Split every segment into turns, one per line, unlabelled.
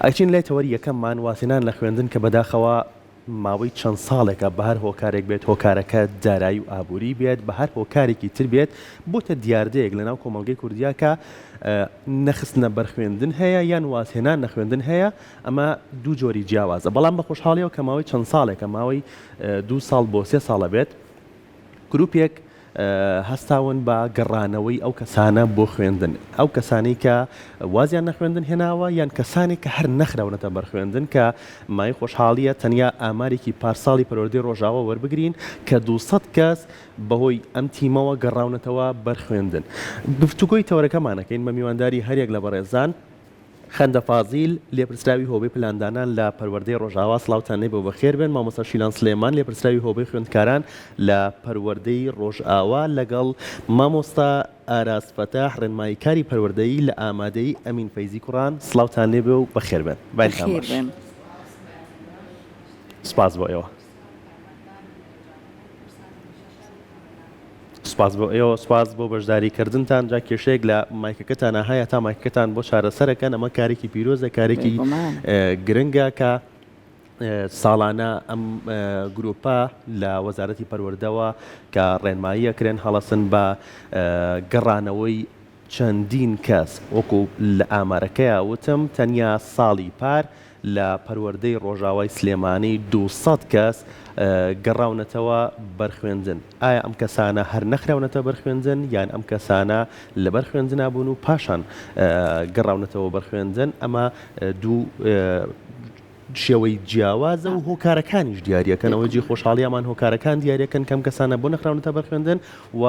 ئەچین لای تەوەری یەکەممان وازهێنان لە خوێندن کە بەداخەوە ماوەی چەند ساڵێکە بە هەر هۆکارێک بێت هۆکارەکە دارایی و ئابووری بێت بە هەر هۆکارێکی تر بێت بۆتە دیاردەیەک لەناو کۆمەڵگەی کوردیا کە نەخستنە بەر خوێندن هەیە یان وازهێنان لە خوێندن هەیە ئەمە دوو جۆری جیاوازە بەڵام بە خۆشحاڵیەوە کە ماوەی چەند ساڵێکە ماوەی دوو ساڵ بۆ سێ ساڵە بێت گروپێک هەستاون بە گەڕانەوەی ئەو کەسانە بۆ خوێندن، ئەو کەسانەی کە وازیان لە خوێندن هێناوە یان کەسانێک کە هەر نەخراونەتە بەر خوێندن کە مایەی خۆشحاڵییە تەنیا ئامارێکی پارساڵی پەروەردەی ڕۆژاوا وەربگرین کە 200 کەس بەهۆی ئەم تیمەوە گەڕاونەتەوە بەر خوێندن. گفتوگۆی تەوەرەکەمان ئەکەین بە میوانداری هەریەک لە بەڕێزان. خەندە فازیل، لێپرسراوی هۆبەی پلاندانان لە پەروەردەی ڕۆژئاوا سڵاوتان لێبێ و بەخێربێن، مامۆستا شیلان سلێمان، لێپرسراوی هۆبەی خوێندکاران لە پەروەردەی ڕۆژئاوا لەگەڵ مامۆستا ئاراس فەتاح، ڕێنماییکاری پەروەردەیی لە ئامادەیی ئەمین فەیزی کوڕان، سڵاوتان لێبێ و بەخێربێن. بەیانتان باش.
بەخێربێن.
سوپاس بۆ ئێوە. سوپاس بۆ ئێوە سوپاس بۆ بەشداری کردنتان جا کێشەیەک لە مایکەکەتانا هەیە تا مایکەکەتان بۆ چارەسەرەکەن ئەمە کارێکی پیرۆزە کارێکی گرنگە کە ساڵانە ئەم گروپە لە وەزارەتی پەروەردەوە کە ڕێنماییە کرێن هەڵەسن بە گەڕانەوەی چەندین کەس وەکو لە ئامارەکەیا وتم تەنیا ساڵی پار لە پەروەردەی ڕۆژاوای سلێمانی 200 کەس گەڕاونەتەوە بەر خوێندن، ئایا ئەم کەسانە هەر نەخراونەتە بەر خوێندن یان ئەم کەسانە لەبەر خوێندنا بوون و پاشان گەڕاونەتەوە بەر خوێندن، ئەمە دوو شێوەی جیاوازە و هۆکارەکانیش دیاریەکەن، ئەوەی جێی خۆشحاڵییەمان هۆکارەکان دیاریەکەن کە ئەم کەسانە بۆ نەخراونەتە بەر خوێندن و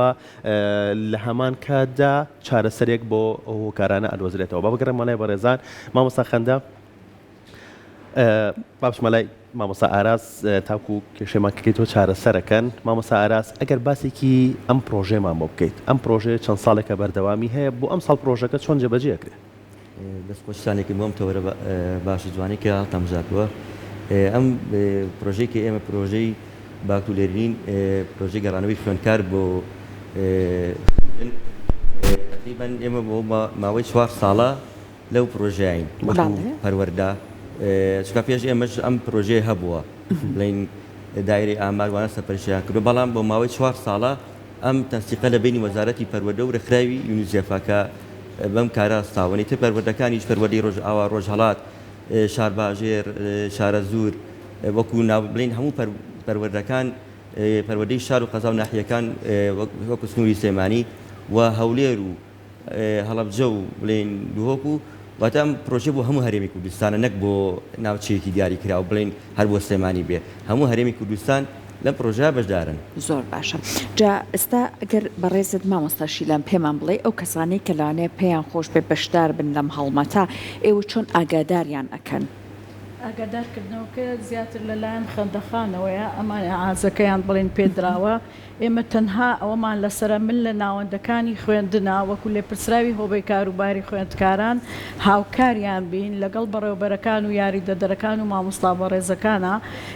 لە هەمان کاتدا چارەسەرێک بۆ ئەو هۆکارانە ئەدۆزرێتەوە. با بگەڕێمەوە لای بەڕێزان مامۆستا خەندە، با بچمە لای مامۆستا ئاراس تاکو کێشەی مایکەکەی تۆ چارەسەرەکەن. مامۆستا ئاراس ئەگەر باسێکی ئەم پرۆژەیەمان بۆ بکەیت، ئەم پرۆژەیە چەند ساڵێکە بەردەوامی هەیە، بۆ ئەمساڵ پرۆژەکە چۆن جێبەجێ ئەکرێ؟
دەست خۆشتان لێکەم بۆ ئەم تەوەرە باش و جوانەی کە هەڵتان بژاردووە. ئەم پرۆژەی کە ئێمە پرۆژەی Back to Learning پرۆژەی گەڕانەوەی خوێندکار بۆ خوێندن تەقریبەن ئێمە بۆ ماوەی چوار ساڵە لەو پرۆژەین وەکو پەروەردە چونکە پێش ئێمەش ئەم پرۆژەیە هەبووە بڵێین دایرەی ئامار وانە سەرپەرشتیان کردووە بەڵام بۆ ماوەی چوار ساڵە ئەم تەنسیقە لە بەینی وەزارەتی پەروەردە و رێکخراوی یونیسێفە کە بەم کارە هەستاون. ئیتر پەروەردەکانیش پەروەردەی رۆژئاوا، رۆژهەڵات، شارباژێر، شارەزوور وەکوو ناو بڵێین هەموو پەروەردەکان پەروەردەی شار و قەزا و ناحیەکان وەکوو سنووری سلێمانی و هەولێر و هەڵەبجە و بڵێین دهۆک و واتە ئەم پرۆژەیە بۆ هەموو هەرێمی کوردستانە نەک بۆ ناوچەیەکی دیاری کراو بڵێین هەر بۆ سلێمانی بێ هەموو هەرێمی کوردستان لەم پرۆژەیە بەشدارن.
زۆر باشە جا ئێستا ئەگەر بەڕێزت مامۆستا شیلان پێمان بڵێی ئەو کەسانەی کە لەوانەیە پێیان خۆش بێ بەشدار بن لەم هەڵمەتە ئێوە چۆن ئاگاداریان ئەکەن؟
ئاگادار کردنەوەکە زیاتر لە لایەن خەندەخانەوەیە ئەمان ئیعازەکەیان بڵێن پێ دراوە ئێمە تەنها ئەوەمان لەسەرە من لە ناوەندەکانی خوێندنا وەکو لێپرسراوی هۆبەی کاروباری خوێندکاران هاوکاریان بین لەگەڵ بەڕێوەبەرەکان و یاریدەدەرەکان و مامۆستا بەڕێزەکانا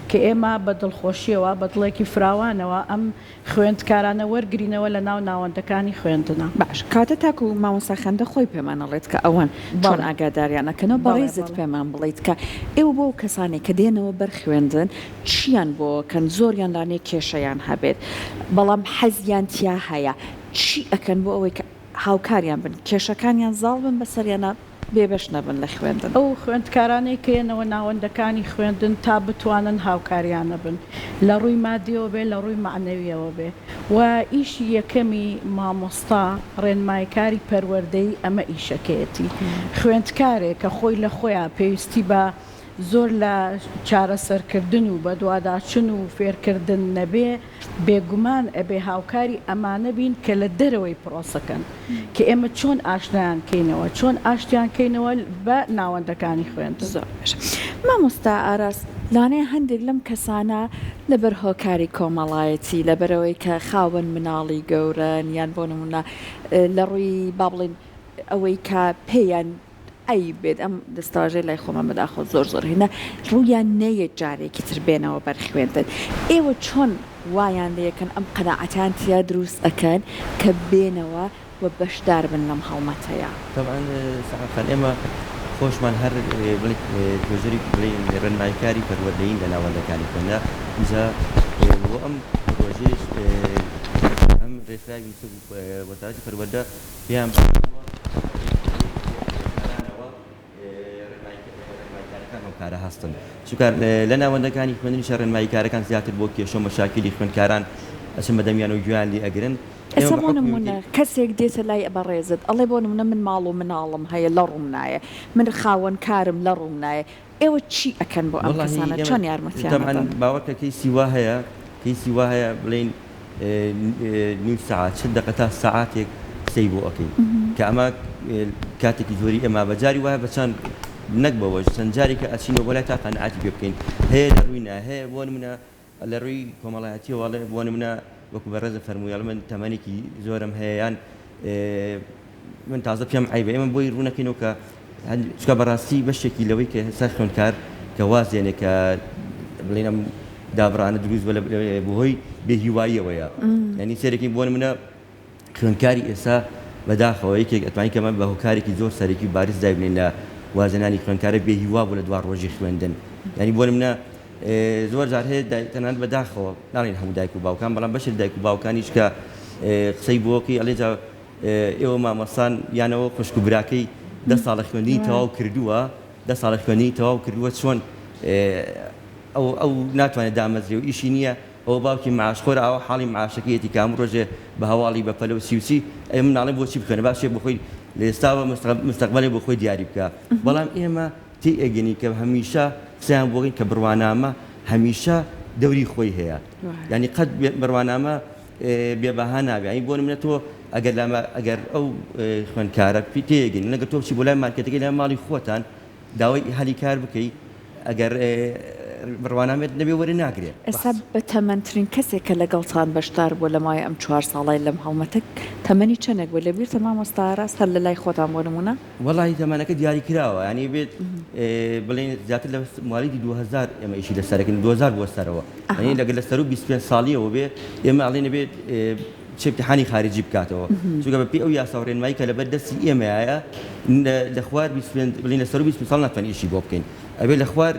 کە ئێمە بە دڵخۆشیەوە بە دڵێکی فراوانەوە ئەم خوێندکارانە وەرگرینەوە لە ناو ناوەندەکانی خوێندنا.
باش کاتە تاکو مامۆستا خەندە خۆی پێمان ئەڵێت کە ئەوان چۆن ئاگاداریان ئەکەنەوە بەڕێزت پێمان بڵێیت کە ئێوە بۆ ئەو کەسانەی کە دێنەوە بەر خوێندن چیان بۆ ئەکەن زۆریان لانەیە کێشەیان هەبێت بەڵام حەزیان تیا هەیە چی ئەکەن بۆ ئەوەی کە هاوکاریان بن کێشەکانیان زاڵ بن بەسەریانا بێبەش نەبن لە خوێندن.
ئەو خوێندکارانەی کە یەنەوە ناوەندەکانی خوێندن تا بتوانن هاوکاریانە بن لە ڕووی مادیەوە بێ لە ڕووی مەعنەویەوە بێ و ئیشی یەکەمی مامۆستا ڕێنمایکاری پەروەردەیی ئەمە ئیشەکەیەتی خوێندکارێک کە خۆی لە خۆیا پێویستی بە زۆر لە چارەسەرکردن و بەدواداچون و فێرکردن نەبێ، بێگومان ئەبێ هاوکاری ئەمانە بین کە لە دەرەوەی پرۆسەکەن، کە ئێمە چۆن ئاشنایان کەینەوە، چۆن ئاشتیان کەینەوە بە ناوەندەکانی خوێندن.
زۆر باشە مامۆستا ئاراس، لەوانەیە هەندێک لەم کەسانە لەبەر هۆکاری کۆمەڵایەتی، لەبەرئەوەی کە خاوەن مناڵی گەورەن یان بۆ نموونە لە ڕووی با بڵێین ئەوەی کە پێیان عەیب بێت ئەم دەستەواژەی لای خۆمان بەداخەوە زۆر زۆر هێنا ڕوویان نەیەت جارێکی تر بێنەوە بەر خوێندن ئێوە چۆن وایان لێکەن ئەم قەناعەتەیان تیا دروست ئەکەن کە بێنەوە و بەشدار بن لەم هەڵمەتەیا؟
تەبعەن سەحەر خان ئێمە خۆشمان هەر بڵێ توێژەری بڵێین ڕێنماییکاری پەروەردەیین لە ناوەندەکانی خوێندنا ئینجا بۆ ئەم پرۆژەیەش ئەم ڕێکخراوی یونیسێف و وەزارەتی پەروەردە پێیان باش بووە ڕێنماییکارەکان ئەو کارە هەستن چونکە لە ناوەندەکانی خوێندنیشە ڕێنماییکارەکان زیاتر بۆ کێشە و مەشاکیلی خوێندکاران ئەچن بەدەمیان و گوێیان لێ ئەگرن.
ئێستا بۆ نموونە کەسێک دێتە لای بەڕێزت ئەڵێ بۆ نموونە من ماڵ و مناڵم هەیە لە ڕووم نایە من خاوەن کارم لە ڕووم نایە ئێوە چی ئەکەن بۆ ئەم کەسانە چۆن یارمەتیان ئەدەن؟
باوەڕکە کەیسی وا هەیە کەیسی وا هەیە بڵێین نیو سەعات چل دەقە تا سەعاتێک قسەی بۆ ئەکەین کە ئەمە کاتێکی زۆری ئێمە بە جاری وایە بە چەند نەک بەوەش چەند جارێکە ئەچینەوە بۆ لای تا قەناعەتی پێ بکەین هەیە لە ڕووی نا هەیە بۆ نمونە لە ڕووی کۆمەڵایەتیەوە ئەڵێ بۆ نمونە وەکو بەڕێزت فەرمووی ئەڵێ من تەمەنێکی زۆرم هەیە یان من تازە پێم عەیبە ئێمە بۆی ڕوونەکەینەوە کە چونکە بەڕاستی بەشێکی لەوەی کە ئێستا خوێندکار کە واز دێنێ کە بڵێین ئەم دابڕانە دروست بووە بەهۆی بێهیواییەوەیە یعنی سەیرەکەین بۆ نمونە خوێندکاری ئێستا بەداخەوە یەکێک ئەتوانین کە بە هۆکارێکی زۆر سەرەکی و بارز دایبنێین لە وازهێنانی خوێندکارە بێهیوا بوو لە دوا ڕۆژی خوێندن یعنی بۆ نمونە زۆر جار هەیە تەنانەت بەداخەوە ناڵێین هەموو دایک و باوکان بەڵام بەشێک لە دایک و باوکانیش کە قسەی بۆکەی ئەڵێ جا ئێوە مامۆستان یانەوە خوشک و براکەی دە ساڵە خوێندنی تەواو کردووە دە ساڵە خوێندنی تەواو کردووە چۆن ئەو ئەو ناتوانێت دامەزرێ و ئیشی نییە ئەوە باوکی معاش خۆرە ئاوا حاڵی معاشەکەیەتی کە هەموو ڕۆژێ بە هەواڵی بە پەلە و چی و چی ئەی مناڵێ بۆچی بخوێنێ با بچێ بۆ خۆی لە ئێستاوە مستەقبەلێ بۆ خۆی دیاری بکا بەڵام ئێمە تێی ئەگەنین کە هەمیشە قسەیان بۆ کەین کە بڕوانامە هەمیشە دەوری خۆی هەیە یانی قەت بڕوانامە بێ بەها نابێ یانی بۆ نمونە تۆ ئەگەر لە ئەگەر ئەو خوێندکارە تێگەین نەگەر تۆ بچی بۆ لای مارکێتەکەی لای ماڵی خۆتان داوای هەلی کار بکەی ئەگەر بڕوانامەت نەبێ وەرە ناگرێ.
ئێستا بەتەمەنترین کەسێک کە لەگەڵتان بەشدار بووە لە ماوەی ئەم چوار ساڵەی لەم هەڵمەتە تەمەنی چەندێک بووە لەبیرتە مامۆستا ئاراس هەر لەلای خۆتان بۆ نموونە؟
وەڵاهی تەمەنەکە دیاری کراوە یانی بێت بڵێین زیاتر لە موالیدی 2000 ئێمە ئیشی لەسەر ئەکەین 2000 بۆ سەرەوە یانی لەگەر لە سەروو 25 ساڵیەوە بێ ئێمە ئەڵێین ئەبێت چ امتحانی خارجی بکاتەوە چونکە بە پێی ئەو یاسا و ڕێنمایی کە لەبەر دەستی ئێمەیە لە خوار 25 بڵێین لە سەروو 25 ساڵ ناتوانین ئیشی بۆ بکەین ئەبێ لە خوار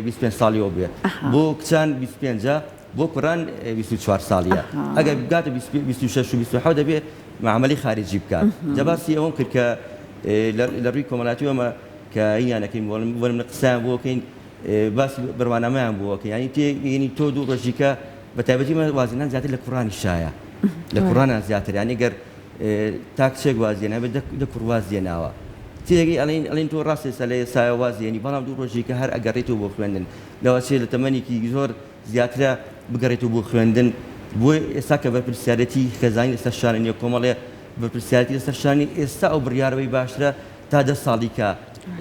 25 ساڵیەوە بێ بۆ کچان 25 بۆ کوڕان 24 ساڵیە ئەگەر بگاتە 26 و 27 دەبێ معامەلەی خارجی بکات جا باسی ئەوەم کرد کە لە ڕووی کۆمەڵایەتی ئەمە کە هینیان ئەکەین بۆ منە قسەیان بۆ کەین باسی بڕوانامەیان بۆ ئەکەین یانی تێ یعنی تۆ دوو ڕۆژیکە بە تایبەتی من وازهێنان زیاتر لە کوڕانی شایە لە کوڕانان زیاتر یعنی گەر تا کچێک وازێنا بێت دە کوڕ وازێناوە تێگەی ئەڵێن ئەڵێن تۆ ڕاست ئێستا لە ئێستاوە وازێنی بەڵام دوو ڕۆژیکە هەر ئەگەڕێتەوە بۆ خوێندن لەوەچێ لە تەمەنێکی زۆر زیاترە بگەڕێتەوە بۆ خوێندن، بۆیە ئێستا کە بەرپرسیارێتی خێزانی لەسەر شانە نیە کۆمەڵێ بەرپرسیارێتی لەسەر شانی ئێستا ئەو بڕیارەوەی باشترە تا دە ساڵی کە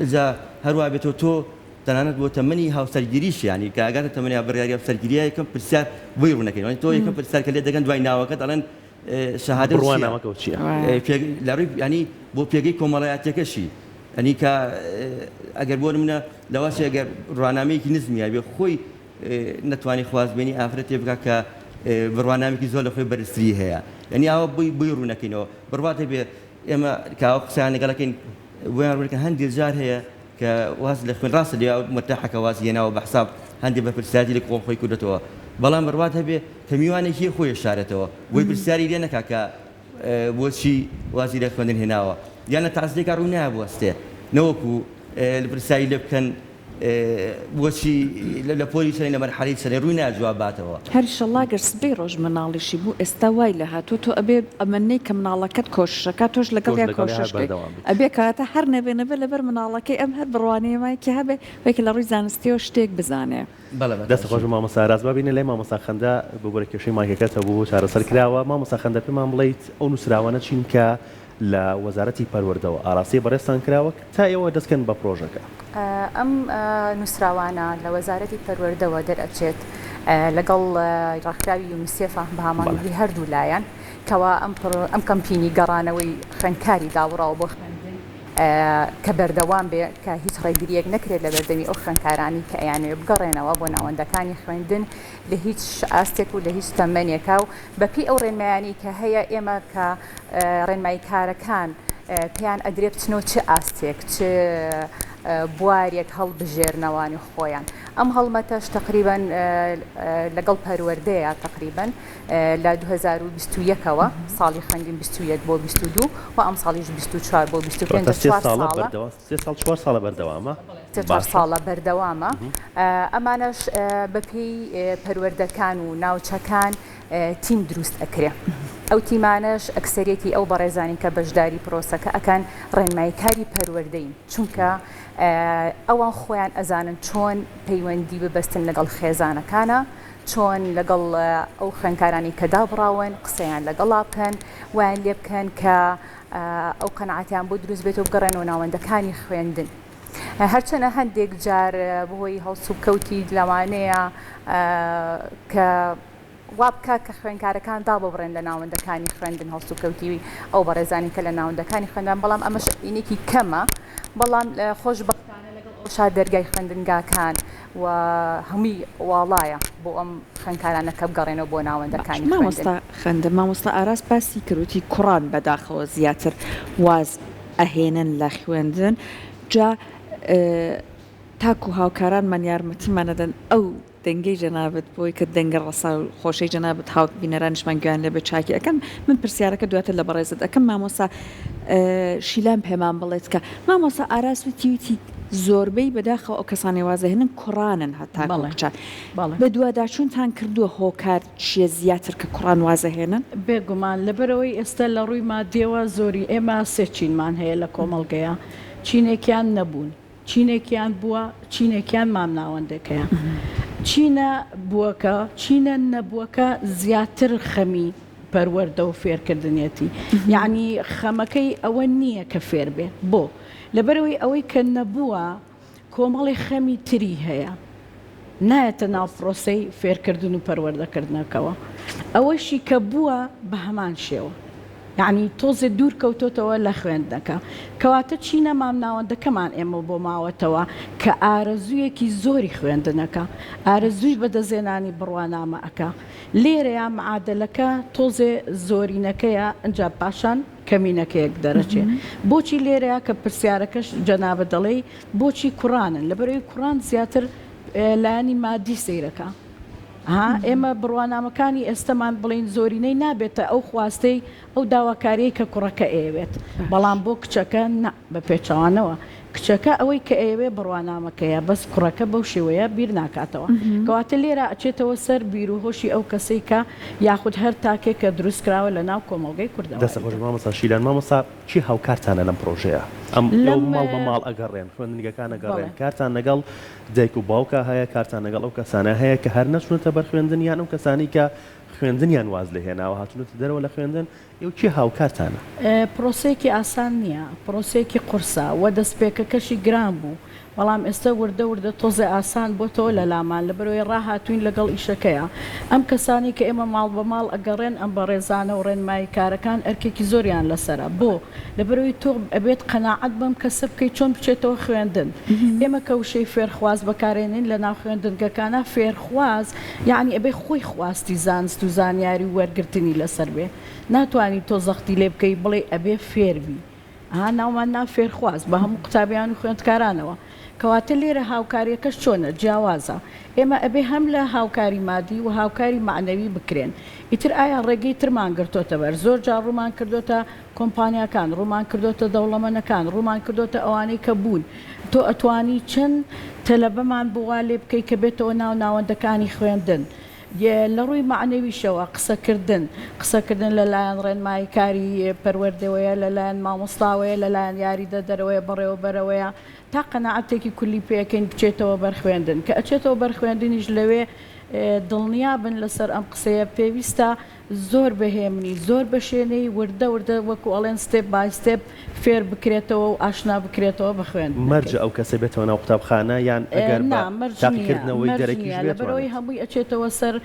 ئجا هەروا بێتەوە تۆ تەنانەت بۆ تەمەنی هاوسەرگیریش یانی کە ئەگاتە تەمەنی بڕیاری هاوسەرگیریە یەکەم پرسیار بۆی ڕوونەکەین یانی تۆ یەکەم پرسیار کە لێت دەکەن دوای ناوەکەت ئەڵێن شەهادە چییە؟
بڕوانامەکەو چییە؟
لە ڕووی یانی بۆ پێگەی کۆمەڵایەتیەکەشی یانی کە ئەگەر بۆ نمونە لەوەچێ ئەگەر بڕوانامەیەکی نزمی هەبێ خۆی نەتوانێ خوازبێنی ئافرەتێ بکا کە بڕوانامێکی زۆر لە خۆی بەرزتری هەیە یانی ئاوا بۆی بۆی ڕوونەکەینەوە بڕوات هەبێ ئێمە کە ئاوا قسەیان لەگەڵ ئەکەین بۆیان ڕوونەکەن هەندێ جار هەیە کە واز لە خوێن ڕاستە لێ مەرتاحە کە وازی هێناوە بە حساب هەندێ بەرپرسیارەتی لە کۆڵ خۆی کردۆتەوە بەڵام بڕوات هەبێ کە میوانێکی خۆی شارێتەوە بۆی پرسیاری لێ نەکا کە بۆچی وازی لە خوێندن هێناوە یان لە تازیەکە ڕوو نایە بوەستێ نەوەکو لە پرسیاری لێ بکەن بۆچی لە پۆلی چەنێ لە مەرحەلەی چەنێ ڕووی نایە جواب باتەوە.
هەر ئیشەڵا گەر سبەی ڕۆژ مناڵیشی بوو ئێستا وای لێهاتووە تۆ ئەبێ ئەمەنەی کە مناڵەکەت کۆششەکا تۆش
لەگەڵیا
کۆشش کەی ئەبێ کەواتە هەر نەبێ نەبێ لەبەر مناڵەکەی ئەم هەر بڕوانەیەمایەکی هەبێ وەکی لە ڕووی زانستیەوە شتێک بزانێ.
دەست خۆش مامۆستا ئاراس با بینە لای مامۆستا خەندە ببورە کێشەی مایکەکەت هەبوو چارەسەر کراوە مامۆستا خەندە پێمان بڵێیت ئەو نووسراوانە چین کە لە وەزارەتی پەروەردەوە ئاراستەی بەڕێزتان کراوە تا ئێوە دەست کەن بە پرۆژەکە؟
ئەم نووسراوانە لە وەزارەتی پەروەردەوە دەرئەچێت لەگەڵ ڕێکخراوی یونیسێفە بە هەماهەنگی هەردوو لایەن کەوا ئەم کەمپینی گەڕانەوەی خوێندکاری دابڕاوە بۆ خوێندن کە بەردەوام بێ کە هیچ ڕێگرییەک نەکرێت لە بەردەمی ئەو خوێندکارانەی کە ئەیانەوێت بگەڕێنەوە بۆ ناوەندەکانی خوێندن لە هیچ ئاستێک و لە هیچ تەمەنێکا و بەپێی ئەو ڕێنمایانەی کە هەیە ئێمە کە ڕێنماییکارەکان پێیان ئەدرێ بچنەوە چ ئاستێک چ. بوارێک هەڵبژێرنەوانی خۆیان. ئەم هەڵمەتەش تەقریبەن لەگەڵ پەروەردەیە تەقریبەن لە 2021 ەوە ساڵی خوێندن 21 بۆ 22 و ئەمساڵیش 24 بۆ 25
واتە سێ ساڵە بەردەوام سێ ساڵ چوار ساڵە بەردەوامە
سێ چوار ساڵە بەردەوامە ئەمانەش بەپێی پەروەردەکان و ناوچەکان تیم دروست ئەکرێ ئەو تیمانەش ئەکسەریەتی ئەو بەڕێزانی کە بەشداری پرۆسەکە ئەکەن ڕێنماییکاری پەروەردەین چونکە ئەوان خۆیان ئەزانن چۆن پەیوەندی ببەستن لەگەڵ خێزانەکانا چۆن لەگەڵ ئەو خوێندکارانی کە دابڕاون قسەیان لەگەڵا بکەن وایان لێ بکەن کە ئەو قەناعەتیان بۆ دروست بێت و بگەڕێنەوە ناوەندەکانی خوێندن. هەرچەنە هەندێک جار بەهۆی هەڵسوکەوتی لەوانەیە کە وا بکات کە خوێندکارەکان داببڕێن لە ناوەندەکانی خوێندن هەڵسوکەوتی ئەو بەڕێزانی کە لە ناوەندەکانی خوێندان بەڵام ئەمەش ئینێکی کەمە بەڵام خۆشبەختانە لەگەڵ ئەوشا دەرگای خوێندنگاکان و هەمووی واڵایە بۆ ئەم خوێندکارانە کە بگەڕێنەوە بۆ ناوەندەکانی خوێندن.
مامۆستا خەندە مامۆستا ئاراس باسی کرد وتی کوڕان بەداخەوە زیاتر واز ئەهێنن لە خوێندن جا تاکو هاوکارانمان یارمەتیمان ئەدەن ئەو دەنگەی جەنابت بۆی کە دەنگە ڕەسا و خۆشەی جەنابت هاو بینەرانیشمان گوێیان لێ بێت چاکی ئەکەن من پرسیارەکە دواتر لە بەڕێزت ئەکەم مامۆستا شیلان پێمان بڵێت کە مامۆستا ئاراس وتی وتی زۆربەی بەداخەوە ئەو کەسانەی وازەهێنن کوڕانن هەتاکو
بەڵێ
کچان
بەڵێ.
بەدواداچوونتان کردووە هۆکار چیە زیاتر کە کوڕان وازەهێنن؟
بێگومان لەبەرئەوەی ئێستا لە ڕووی مادیەوە زۆری ئێمە سێ چینمان هەیە لە کۆمەڵگەیا چینێکیان نەبوون چینێکیان بووە چینێکیان مامناوەندێکەیە چینە بووەکە چینە نەبووەکە زیاتر خەمی پەروەردە و فێرکردنیەتی یەعنی خەمەکەی ئەوە نییە کە فێر بێ بۆ لەبەرئەوەی ئەوەی کە نەبووە کۆمەڵی خەمی تری هەیە نایەتە ناو پرۆسەی فێرکردن و پەروەردەکردنەکەوە ئەوەشی کە بووە بە هەمان شێوە یەعنی تۆزێ دوور کەوتۆتەوە لە خوێندنەکە کەواتە چینە مامناوەندەکەمان ئێمە بۆ ماوەتەوە کە ئارەزوویەکی زۆری خوێندنەکە ئارەزووی بەدەستهێنانی بڕوانامە ئەکا لێرەیا معادەلەکە تۆزێ زۆرینەکەیە ئنجا پاشان کەمینەکەیەک دەرەچێ بۆچی لێرەیا کە پرسیارەکەش جەنابت دەڵێی بۆچی کوڕانن لەبەرئەوەی کوڕان زیاتر لایەنی مادی سەیرەکا ها ئێمە بڕوانامەکانی ئێستەمان بڵێین زۆرینەی نابێتە ئەو خواستەی ئەو داواکاریەی کە کوڕەکە ئەیەوێت بەڵام بۆ کچەکە نا بە پێچەوانەوە کچەکە ئەوەی کە ئەیەوێ بڕوانامەکەیە بەس کوڕەکە بەو شێوەیە بیر ناکاتەوە کەواتە لێرە ئەچێتەوە سەر بیر و هۆشی ئەو کەسەی کە یاخود هەر تاکێک کە دروست کراوە لە ناو کۆمەڵگەی
دەستت خۆش
کوردەواریدا.
مامۆستا شیلان مامۆستا کێ هاوکارتانە لەم پڕۆژەیە ئەم
لەم
ئێوە ماڵ بە ماڵ ئەگەڕێن خوێندنگەکان ئەگەڕێن
بەڵێ.
کارتان لەگەڵ دایک و باوکا هەیە کارتان لەگەڵ ئەو کەسانە هەیە کە هەر نەچوونەتە بەر خوێندن یان ئەو کەسانەی کە خوێندنیان واز لێ هێناوە هاتوونەتە دەرەوە لە خوێندن ئێوە کێ هاوکارتانە؟
پرۆسەیەکی ئاسان نییە، پرۆسەیەکی قورسە و دەستپێکەکەشی گران بوو، بەڵام ئێستا وردە وردە تۆزێ ئاسان بۆتەوە لە لامان، لەبەرئەوەی ڕاهاتووین لەگەڵ ئیشەکەیا. ئەم کەسانەی کە ئێمە ماڵ بە ماڵ ئەگەڕێن، ئەم بەڕێزانە و ڕێنماییکارەکان ئەرکێکی زۆریان لەسەرە. بۆ؟ لەبەرئەوەی تۆ ئەبێت قەناعەت بەم کەسە بکەی چۆن بچێتەوە خوێندن. ئێمە کە وشەی فێرخواز بەکارێنین لەناو خوێندنگەکانا، فێرخواز یەعنی ئەبێ خۆی خواستی زانست و زانیاری و وەرگرتنی لەسەر بێ. ناتوانی تۆ زەختی لێ بکەی بڵێی ئەبێ فێر بی. ها ناومان نا فێرخواز بە هەموو قوتابیان و خوێندکارانەوە. کەواتە لێرە هاوکاریەکەش چۆنە؟ جیاوازە. ئێمە ئەبێ هەم لە هاوکاری مادی و هاوکاری مەعنەوی بکرێن. ئیتر ئایا ڕێگەی ترمان گرتۆتە بەر؟ زۆر جار ڕوومان کردۆتە کۆمپانیاکان، ڕوومان کردۆتە دەوڵەمەنەکان، ڕوومان کردۆتە ئەوانەی کە بوون. تۆ ئەتوانی چەند تەلەبەمان بۆ وا لێ بکەی کە بێتەوە ناو ناوەندەکانی خوێندن؟ لە ڕووی مەعنەویشەوە قسەکردن، قسەکردن لە لایەن ڕێنماییکاری پەروەردەوەیە، لە لایەن مامۆستاوەیە، لە لایەن یاریدەدەرەوەیە، بەڕێوەبەرەوەیە، تا قەناعەتێکی کولی پێ ئەکەین بچێتەوە بەر خوێندن، کە ئەچێتەوە بەر خوێندنیش لەوێ دڵنیا بن لەسەر ئەم قسەیە پێویستە زۆر بە هێمنی، زۆر بە شێنەیی وردە وردە وەکو ئەڵێن step by step فێر بکرێتەوە و ئاشنا بکرێتەوە بە خوێندنەکەی.
مەرجە ئەو کەسە بێتەوە ناو قوتابخانە یان ئەگەر بە
نا مەرج نییە،
تاقیکردنەوەی
مەرج
دەرەکیش
نییە، لەبەرئەوەی
بێتوانێت؟
هەمووی ئەچێتەوە سەر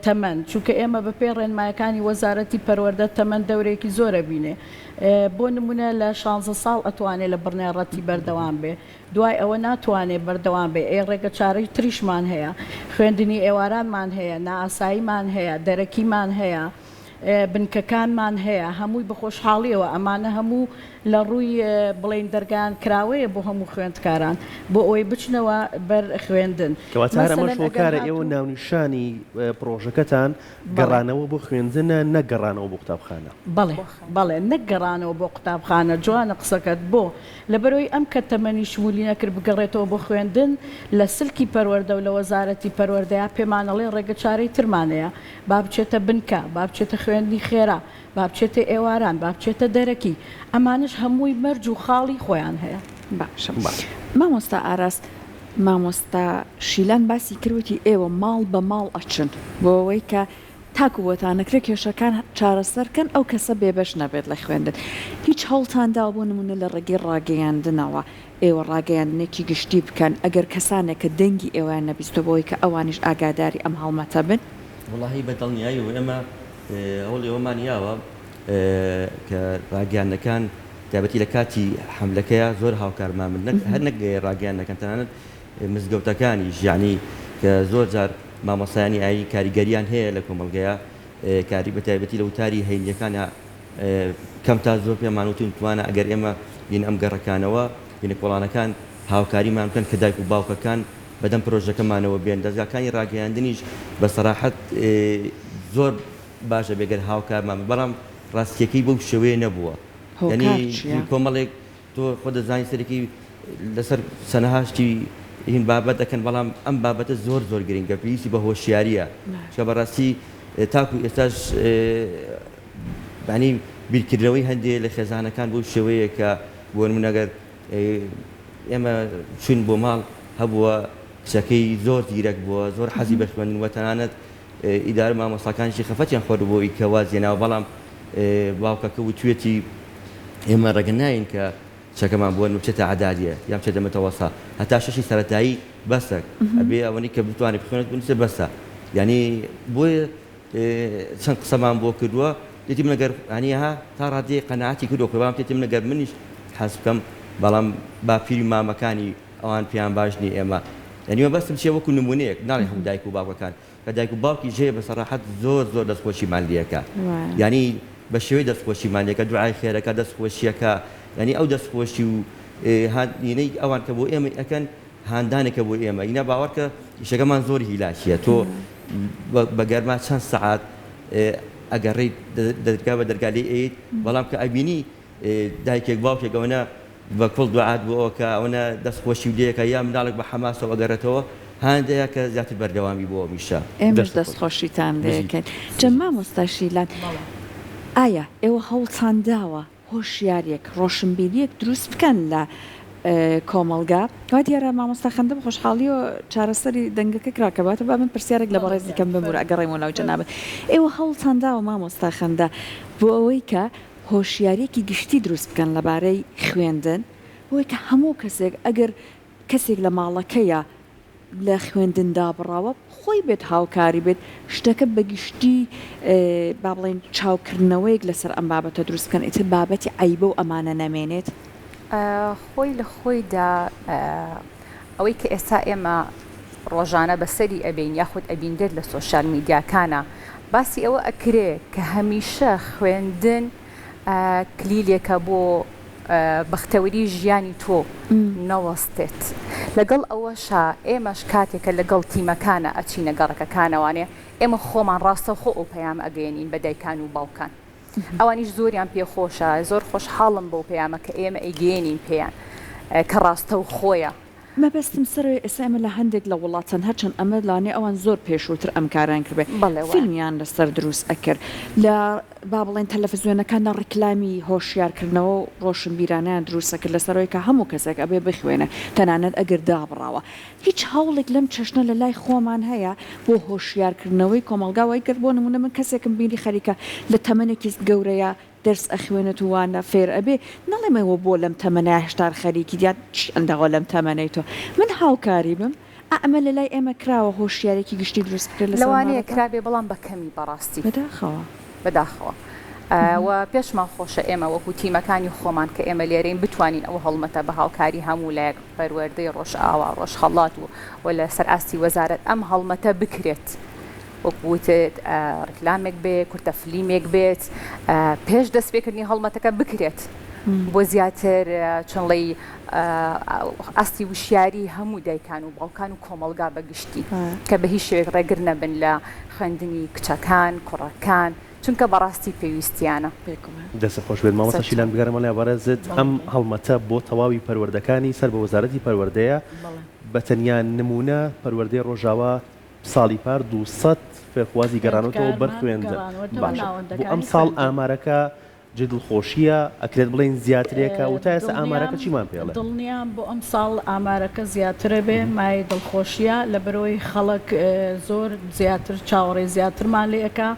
تەمەن، چونکە ئێمە بە پێی ڕێنمایەکانی وەزارەتی پەروەردە تەمەن دەورێکی زۆر ئەبینێ، بۆ نمونە لە شانزە ساڵ ئەتوانێ لە بڕنێڕەتی بەردەوام بێ، دوای ئەوە ناتوانێ بەردەوام بێ، ئێ ڕێگە چارەی تریشمان هەیە، خوێندنی ئێوارانمان هەیە، نائاساییمان هەیە، دەرەکیمان هەیە. بنکەکانمان هەیە هەمووی بە خۆشحاڵیەوە ئەمانە هەموو لە ڕووی بڵێین دەرگایان کراوەیە بۆ هەموو خوێندکاران بۆ ئەوەی بچنەوە بەر خوێندن.
کەواتە هەر ئەمەش
مەسەلەن ئەگەر
هۆکارە ئێوە
هاتوو.
ناونیشانی پڕۆژەکەتان
بەڵێ.
گەڕانەوە بۆ خوێندنە نەک گەڕانەوە بۆ قوتابخانە.
بەڵێ بەڵێ نەک گەڕانەوە بۆ قوتابخانە جوانە قسەکەت بۆ؟ لەبەرئەوەی ئەم کە تەمەنی شمولی نەکرد بگەڕێتەوە بۆ خوێندن لە سلکی پەروەردە و لە وەزارەتی پەروەردەیا پێمان ئەڵێ ڕێگە چارەی ترمان هەیە با بچێتە بنکە با بچێتە خوێندنی خێرا با بچێتە ئێواران با بچێتە دەرەکی ئەمانەش هەمووی مەرج و خاڵی خۆیان هەیە.
باشە مامۆستا ئاراس مامۆستا شیلان باسی کرد وتی ئێوە ماڵ بە ماڵ ئەچن بۆ ئەوەی کە تاکو بۆتان نەکرێت کێشەکان چارەسەر کەن ئەو کەسە بێبەش نەبێت لە خوێندن هیچ هەوڵتان داوە بۆ نمونە لە ڕێگەی ڕاگەیاندنەوە ئێوە ڕاگەیاندنێکی گشتی بکەن ئەگەر کەسانێک کە دەنگی ئێوەیان نەبیستوە بۆ ئەوەی کە ئەوانیش ئاگاداری ئەم هەڵمەتە بن؟
وەڵاهی بە دڵنیاییەوە ئێمە هەوڵی ئەوەمان یاوە کە ڕاگەیاندنەکان تایبەتی لە کاتی حەملەکەیا زۆر هاوکارمان بن نەک هەر نەک ڕاگەیاندنەکان تەنانەت مزگەوتەکانیش یەعنی کە زۆر جار مامۆستایانی ئایینی کاریگەریان هەیە لە کۆمەڵگەیا کاری بە تایبەتی لە وتاری هەینیەکانا کەم تا زۆر پێمان وتون توانە ئەگەر ئێمە بین ئەم گەڕەکانەوە بینە کۆڵانەکان هاوکاریمان بکەن کە دایک و باوکەکان بەدەم پرۆژەکەمانەوە بێن دەزگاکانی ڕاگەیاندنیش بە سەراحەت زۆر باشە بێ گەر هاوکارمان بن بەڵام ڕاستیەکەی بەو شێوەیە نەبووە یعنی
هۆکار چیە؟
کۆمەڵێک تۆ خۆت دەزانی سەرەکی لەسەر چەنەها شتی هین بابەت دەکەن بەڵام ئەم بابەتە زۆر زۆر گرنگە پێویستی بە هۆشیاریە چونکە بەڕاستی تاکو ئێستاش یانی بیرکردنەوەی هەندێ لە خێزانەکان بەو شێوەیە کە بۆ نمونە گەر ئێمە چوین بۆ ماڵ هەبووە کچەکەی زۆر زیرەک بووە زۆر حەزی بە خوێندن وە تەنانەت ئیدارە مامۆستاکانیشی خەفەتیان خواردوو بۆ ئەوی کە وازی هێناوە بەڵام باوکەکە وتویەتی ئێمە ڕێگە ناین کە کچەکەمان بۆ بچێتە عەدادیە یان بچێتە متەوەسە هەتا شەشی سەرەتایی بەسە ئەبێ ئەوەنەی کە بتوانێت بخوێنێت بنووسێت بەسە یانی بۆیە چەند قسەمان بۆ کردووە تێتی من گەر ینی ها تا ڕادەیەک قەناعەتی کردووە خۆی بەڵام تێتی من گەر منیش حەز بکەم بەڵام باپیری مامەکانی ئەوان پێیان باش نیە ئێمە یانی مەبەستم چیە وەکو نمونەیەک ناڵێم هەموو دایک و باوکەکان کە دایک و باوکیش هەیە بە سەراحەت زۆر زۆر دەستخۆشیمان لێکا یانی بە شێوەی دەستخۆشیمان لێکا دوعای خێرەکە دەستخۆشیەکە یانی ئەو دەستخۆشی و هانینەی ئەوان کە بۆ ئێمە ئەکەن هاندانێکە بۆ ئێمە ئینا باوەڕکە ئیشەکەمان زۆر هیلاکیە تۆ بە گەرما چەند سەعات ئەگەڕێیت دەرگا بە دەرگا لێی ئەیت بەڵام کە ئەبینی دایکێک باوکێک ئەوەنە بە کوڵ دوعات بۆ ئەکا ئەوەنە دەست خۆشی لێ ئەکا یا مناڵێک بە حەماسەوە ئەگەڕێتەوە هاندەیە کە زیاتر بەردەوامی بۆ ئەمیشە.
ئێمەش
دەست
دەست
خۆش
خۆشیتان لێ
بژیت.
ئەکەین. جا مامۆستا شیلان ئایا ئێوە هەوڵتان داوە هۆشیاریەک ڕۆشنبیریەک دروست بکەن لە کۆمەڵگا؟ وا دیارە مامۆستا خەندە بە خۆشحاڵیەوە چارەسەری دەنگەکە کرا کە باتە با من پرسیارێک لە بەڕێزی کەم بمورە ئەگەڕێمەوە ناو جەنابت ئێوە هەوڵتان داوە مامۆستا خەندە بۆ ئەوەی کە هۆشیاریەکی گشتی دروست بکەن لەبارەی خوێندن بۆی کە هەموو کەسێک ئەگەر کەسێک لە ماڵەکەیا لە خوێندن دابڕاوە خۆی بێت هاوکاری بێت شتەکە بە گشتی با بڵێین چاوکردنەوەیەک لەسەر ئەم بابەتە دروست بکەن ئیتر بابەتی عەیبە و ئەمانە نەمێنێت؟
خۆی لە خۆیدا ئەوەی کە ئێستا ئێمە ڕۆژانە بەسەری ئەبەین یاخود ئەبینرێت لە سۆشیال میدیاکانا باسی ئەوە ئەکرێ کە هەمیشە خوێندن کلیلێکە بۆ بەختەوەری ژیانی تۆ نەوەستێت لەگەڵ ئەوەشا ئێمەش کاتێک کە لەگەڵ تیمەکانە ئەچینە گەڕەکەکانەوانێ ئێمە خۆمان ڕاستەوخۆ ئەو پەیامە ئەگەیەنین بە دایکان و باوکان ئەوانیش زۆریان پێخۆشە زۆر خۆشحاڵم بەو پەیامە کە ئێمە ئەیگەیەنین پێیان کە ڕاستەوخۆیە.
مەبەستم سەرەوەی ئێستا ئێمە لە هەندێک لە وڵاتان هەرچەند ئەمە لەوانەیە ئەوان زۆر پێشووتر ئەم کارەیان کردبێ
بەڵێ وایە.
فیلمیان لەسەر دروست ئەکرد لە با بڵێین تەلەفزیۆنەکاندا ڕیکلامی هۆشیارکردنەوە و ڕۆشنبیرانەیان دروست ئەکرد لەسەر ئەوەی کە هەموو کەسێک ئەبێ بخوێنێ تەنانەت ئەگەر دابڕاوە هیچ هەوڵێک لەم چەشنە لە لای خۆمان هەیە بۆ هۆشیارکردنەوەی کۆمەڵگا وای کرد بۆ نموونە من کەسێکم بینی خەریکە لە تەمەنێکی گەورەیا دەرس ئەخوێنێت و وانە فێر ئەبێ نەڵێم ئەوە بۆ لەم تەمەنەیا هێشتار خەریکیت یان چی ئەنداوە لەم تەمەنەی تۆ من هاوکاری بم ئا ئەمە لەلای ئێمە کراوە هۆشیاریەکی گشتی دروست بکرێت لەسەر ئەم
لەوانەیە
بابەتە؟
کرابێ بەڵام بە کەمی بەڕاستی.
بەداخەوە.
بەداخەوە و پێشمان خۆشە ئێمە وەکو تیمەکانی خۆمان کە ئێمە لێرەین بتوانین ئەو هەڵمەتە بە هاوکاری هەموو لایەک پەروەردەی ڕۆژئاوا ڕۆژهەڵات و و لەسەر ئاستی وەزارەت ئەم هەڵمەتە بکرێت. وەکو وتت ڕیکلامێک بێ، کورتە فلیمێک بێت پێش دەستپێکردنی هەڵمەتەکە بکرێت بۆ زیاتر چۆن ڵێی ئاستی وشیاری هەموو دایکان و باوکان و کۆمەڵگا بە گشتی کە بە هیچ شێوەیەک ڕێگر نەبن لە خوێندنی کچەکان، کوڕەکان، چونکە بەڕاستی پێویستیانە.
دەستت خۆش بێت مامۆستا شیلان بگەڕێمە لای بەڕێزت ئەم هەڵمەتە بۆ تەواوی پەروەردەکانی سەر بە وەزارەتی پەروەردەیە بە تەنیا نموونە پەروەردەی ڕۆژاوا ساڵی پار 200 فێرخوازی گەڕانەوەتەوە بەر
خوێندکارمان
خوێندن
گەڕانوەتەوە
باشە بۆ
ناوەندەکانی
ئەمساڵ
خوێندن.
ئامارەکە جێ دڵخۆشییە ئەکرێت بڵێین زیاترێکە و تا ئێستا ئامارەکە
دڵنیام
چیمان پێ ئەڵێ؟
دڵنیام بۆ ئەمساڵ ئامارەکە زیاترە بێ مایەی دڵخۆشییە لەبەرئەوەی خەڵک زۆر زیاتر چاوەڕێی زیاترمان لێ ئەکا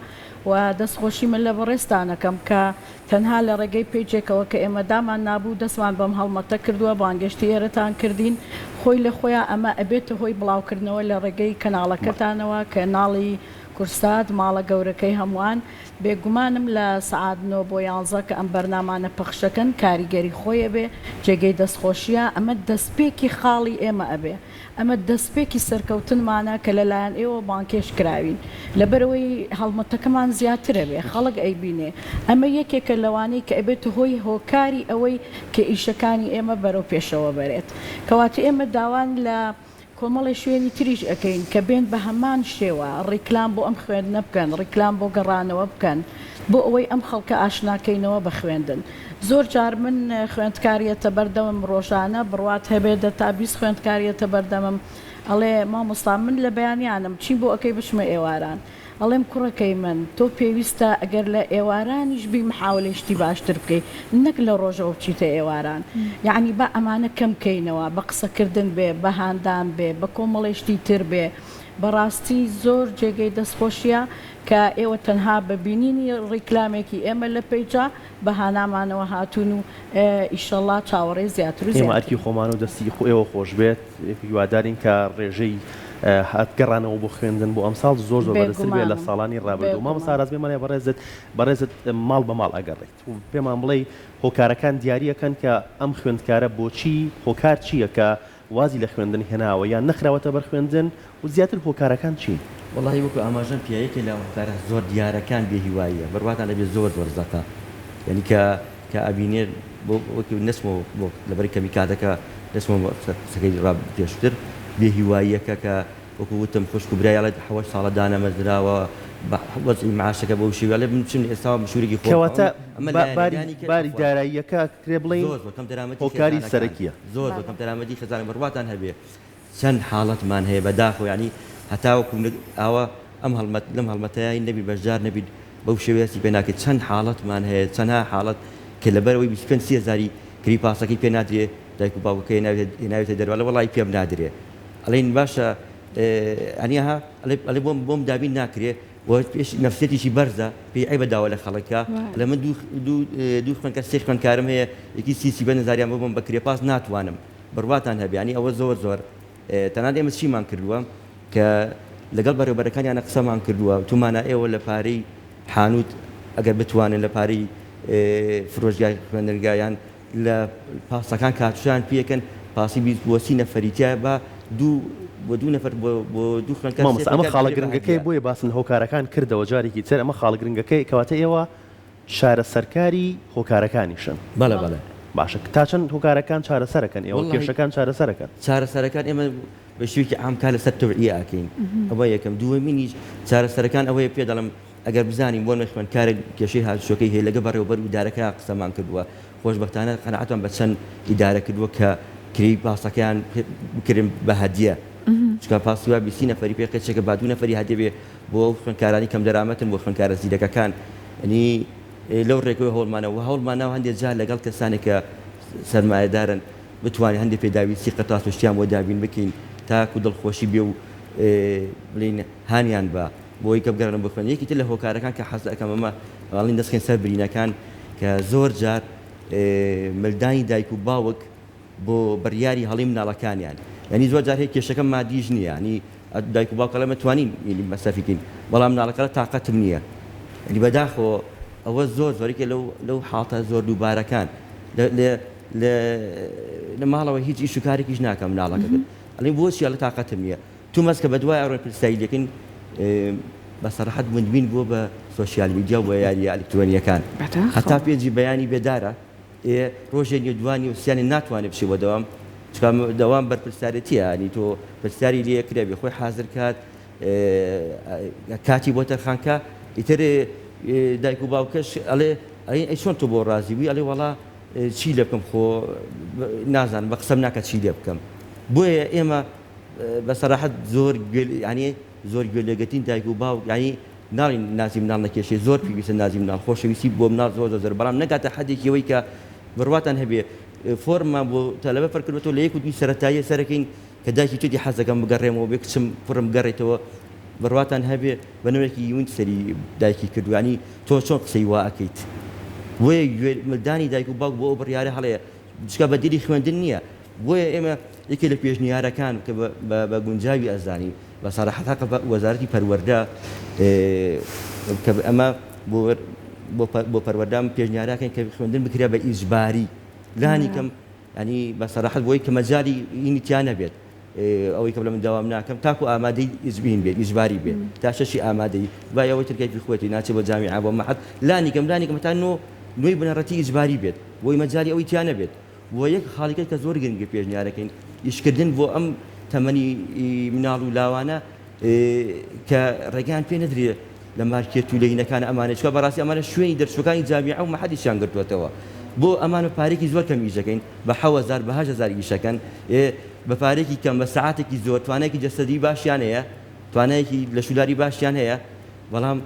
و دەست خۆشی من لە بەڕێزتان ئەکەم کە تەنها لە ڕێگەی پەیجێکەوە کە ئێمە دامان نابوو دەستمان بەم هەڵمەتە کردووە بانگێشتی ئێرەتان کردین خۆی لە خۆیا ئەمە ئەبێتە هۆی بڵاوکردنەوە لە ڕێگەی کەناڵەکەتانەوە کەناڵی کورسات ماڵە گەورەکەی هەمووان بێگومانم لە سەعات نۆ بۆ یانزە کە ئەم بەرنامانە پەخشەکەن کاریگەری خۆی ئەبێ جێگەی دەستخۆشیە ئەمە دەستپێکی خاڵی ئێمە ئەبێ ئەمە دەستپێکی سەرکەوتنمانە کە لەلایەن ئێوە بانگهێشت کراوین لەبەرئەوەی هەڵمەتەکەمان زیاتر ئەبێ خەڵک ئەیبینێ ئەمە یەکێکە لەوانەی کە ئەبێتە هۆی هۆکاری ئەوەی کە ئیشەکانی ئێمە بەرەو پێشەوە بەرێت کەواتە ئێمە داوان لە کۆمەڵێ شوێنی تریش ئەکەین کە بێن بە هەمان شێوە ڕیکلام بۆ ئەم خوێندنە بکەن، ڕیکلام بۆ گەڕانەوە بکەن، بۆ ئەوەی ئەم خەڵکە ئاشنا کەینەوە بە خوێندن. زۆر جار من خوێندکار یەتە بەردەمم ڕۆژانە بڕوات هەبێ دە تا 20 خوێندکار یەتە بەردەمم ئەڵێ مامۆستا من لە بەیانیانم چیم بۆ ئەکەی بچمە ئێواران؟ ئەڵێم کوڕەکەی من تۆ پێویستە ئەگەر لە ئێوارانیش بی محاوەلەی شتی باشتر بکەی نەک لە ڕۆژەوە بچیتە ئێواران یەعنی با ئەمانە کەم کەینەوە بە قسەکردن بێ بە هاندان بێ بە کۆمەڵێ شتی تر بێ بەڕاستی زۆر جێگەی دەستخۆشیە کە ئێوە تەنها بە بینینی ڕیکلامێکی ئێمە لە پەیجا بە هانامانەوە هاتوون و ئیشەڵا چاوەڕێی زیاتر و
ئێمە ئەرکی
زیاترین.
خۆمانە و دەستی ئێوە خۆش بێت، هیوادارین کە ڕێژەی هات گەڕانەوە بۆ خوێندن بۆ ئەمساڵ زۆر زۆر بەرزتر بێت لە
بێگومانم
ساڵانی ڕابردوو. مامۆستا
بێگومان.
ئاراس بێمە لای بەڕێزت، بەڕێزت ماڵ بە ماڵ ئەگەڕێیت و پێمان بڵێی هۆکارەکان دیارییەکەن کە ئەم خوێندکارە بۆچی هۆکار چییە کە وازی لە خوێندن هێناوە یان نەخراوەتە بەر خوێندن و زیاتر هۆکارەکان چین؟
وەڵاهی وەکو ئاماژەم پیا یەکێ لە هۆکارە زۆر دیارەکان بێ هیواییە بڕواتان نەبێ زۆر زۆر زەقە یانی کە کە ئەبینێ بۆ وەکو نەچمەوە بۆ لەبەر کەمی کاتەکە نەچمەوە بۆ قسەکەی ڕا پێشتر بێ هیواییەکە کە وەکو وتم خوشک و برای ئەڵێت حەوەش ساڵە دانەمەزراوە بە وەزعی معاشەکە بەو شێوەیە ئەڵێ من چم ئێستاوە مشوورێکی خۆم
کەواتە
ئەمە
با
لایەنە
باری
یانی کە
باری
عەفوەن
داراییەکە کرێ بڵێین
زۆر زۆر کەم دەرامەتی
هۆکاری
خێزانەکان
سەرەکییە.
زۆر زۆر کەم دەرامەتی خێزانە بڕواتان هەبێ چەند حاڵەتمان هەیە بەداخەوە یانی هەتاوەکو ئاوا ئەم هەڵمەت لەم هەڵمەتەیان نەبی بەشدار نەبیت بەو شێوەیە هەستی پێ ناکەیت چەند حاڵەتمان هەیە چەندها حاڵەت کە لەبەرئەوەی 25 سی هەزاری کری پاسەکەی پێ نادرێ دایک و باوکەکەی هێناوێتە دەرەوە ئەڵێ وەڵی پێم نادرێ ئەڵێین باشە ئەنی ها ئەڵێ بۆم بۆم دابین ناکرێ و نەفسیەتیشی بەرزە پێی عەیبە داوا لە خەڵک کا ئەڵێ من دوو دوو دوو خوێندکار سێ خوێندکارم هەیە یەکی سی سی بە هەزاریان بۆ بم بە کرێ پاس ناتوانم بڕواتان هەبێ یانی ئەوە زۆر زۆر تەنانەت ئێمە چیمان کردووە کە لەگەڵ بەڕێوبەرەکانیانە قسەمان کردووە تومانە ئێوە لە پارەی حانوت ئەگەر بتوانن لە پارەی فرۆشگای خوێندنگا یان لە پاسەکان کاتشیان پێکەن پاسی 20 بۆ سی نەفەری تایە با دوو بۆ دوو نەفەر بۆ بۆ دوو خوێندکار سێ
مامۆستا ئەمە
خوێندکار
خاڵە
بکرێ بە
گرنگەکەی
هەدیە.
بۆیە باسم لە هۆکارەکان کردەوە جارێکی تر ئەمە خاڵە گرنگەکەی کەواتە ئێوە چارەسەرکاری هۆکارەکانیشن.
بەڵێ بەڵێ.
باشە تا چەند هۆکارەکان چارەسەرەکەن ئێوە
وەڵاهی
کێشەکان چارەسەرەکەن؟
چارەسەرەکان ئێمە بە شێوەیەکی عام کار لەسەر تەوعیە ئەکەین ئەوە یەکەم دووەمینیش چارەسەرەکان ئەوەیە پێ دەڵێم ئەگەر بزانین بۆ نمونە خوێندکارێک کێشەی هاتوچۆکەی هەیە لەگە بەڕێوەبەر و ئیدارەکە قسەمان کردووە خۆشبەختانە قەناعەتمان بە چەند ئیدارە کردووە کە کرێی پاسەکەیان بکرێن بە هەدیە چونکە پاسی وا بیستی نەفەری پێ قەیچێکە با دوو نەفەری هەدیە بێ بۆ ئەو خوێندکارانی کەمدەرامەتن بۆ خوێندکارە زیرەکەکان یعنی لەو ڕێگەوە هەوڵمانە و هەوڵمانەوە هەندێک جار لەگەڵ کەسانێک کە سەرمایەدارن بتوانین هەندێک پێداویستی قرتاس و شتیان بۆ دابین بکەین تاکو دڵخۆشی بێ و بڵێین هانیان بە بۆی کە بگەڕێنەوە بۆ خوێندن. یەکی تر لە هۆکارەکان کە حەز ئەکەم ئەمە ئەڵێن دەست خەین سەر برینەکان کە زۆر جار ملدانی دایک و باوک بۆ بڕیاری هەڵەی مناڵەکانیان یانی زۆر جار هەیە کێشەکە مادیش نییە یانی دایک و باوک ئەڵێ ئێمە توانین یانی مەسرەفی کەین بەڵام مناڵەکە ئەڵێ تاقەتم نییە یانی بەداخەوە ئەوە زۆر زۆر یەکێ لەو لەو حاڵتە زۆر دووبارەکان لە لە لە لە ماڵەوە هیچ ئیش و کارێکیش ناکە مناڵەکە ئەڵێ بۆچی ئەڵێ تاقەتم نییە تومەز کە بەدوای ئەڕۆین پرسیاری لێکەین. بە سەراحەت مدمین بووە بە سۆشیال میدیا و بە یارییە ئەلکترۆنییەکان. هەتا
بەداخەوە.
پێنجی بەیانی بێدارە، ئێ ڕۆژێ نیە دوان نیە و سیانێ ناتوانێ بچێ بۆ دەوام، چونکە دەوام بەرپرسیارێتیە، یانی تۆ پرسیاری لێ ئەکرێ ئەبێ خۆی حازر کات، کاتی بۆ تەرخان کا، ئیتر دایک و باوکەش ئەڵێ ئەی ئەی چۆن تۆ بۆ ڕازی بووی، ئەڵێ وەڵا چی لێ بکەم خۆ نازانم بە قسەم ناکا چی لێ بکەم. بۆیە ئێمە بە سەراحەت زۆر گوێ یانی زۆر گوێ لێگرتین دایک و باوک یانی ناڵین نازی مناڵ نەکێشێ زۆر پێویستە نازی مناڵ خۆشەویستی بۆ مناڵ زۆر زۆر زۆر بەڵام نەگاتە حەدێکی ئەوەی کە بڕواتان هەبێ فۆرممان بۆ تەلەبە پڕ کردوەتەوە لە یەک و دووی سەرەتاییە سەرەکەین کە دایکی توێتی حەزەکەم بگەڕێمەوە بێ کچم کوڕم بگەڕێتەوە بڕواتان هەبێ بە نەوەیەکی یون سەری دایکی کردو یانی تۆ چۆن قسەی وا ئەکەیت بۆیە گوێ ملدانی دایک و باوک بۆ ئەو بڕیارە هەڵەیە چونکە بەدیلی خوێندن نییە بۆیە ئێمە یەکێ لە پێشنیارەکان کە بە گونجاوی ئەزانین بە سەراحەت هەقە بە وەزارەتی پەروەردە کە ئەمە بۆ پەروەردە پێشنیاراکەین کە خوێندن بکرێ بە ئیجباری لانی کەم ینی بە سەراحەت بۆی کە مەجالی ئینی تیا نەبێت ئەوەی کە بڵێ من دەوام ناکەم تاکو ئامادەی ئیجبین بێت ئیجباری بێت تا شەشی ئامادەی دوای ئەوەی تر کەیفی خۆیەتی ناچێ بۆ جامیعە بۆ مەعهەد لانی کەم لانی کەم هەتا نۆ نۆی بنەڕەتی ئیجباری بێت بۆی مەجالی ئەوەی تیا نەبێت وە یەک خاڵی کە زۆر گرنگە پێشنیارەکەین ئیشکردن بۆ ئەم تەمەنی مناڵ و لاوانە کە ڕێگەیان پێ نەدرێ لە مارکێت و لەینەکان ئەمانە چکە بەڕاستی ئەمانە شوێنی دەرچوەکانی جامیعە و مەحەدیشیان گرتووەتەوە بۆ ئەمانە پارێکی زۆر کەم ئیشەکەین بە حەوەزار بە هەشت هەزار ئیشەکەن بە پارێکی کەم بە سەعاتێکی زۆر توانایەکی جەسەدی باشیان هەیە توانایەکی لەشولاری باشیان هەیە بەڵام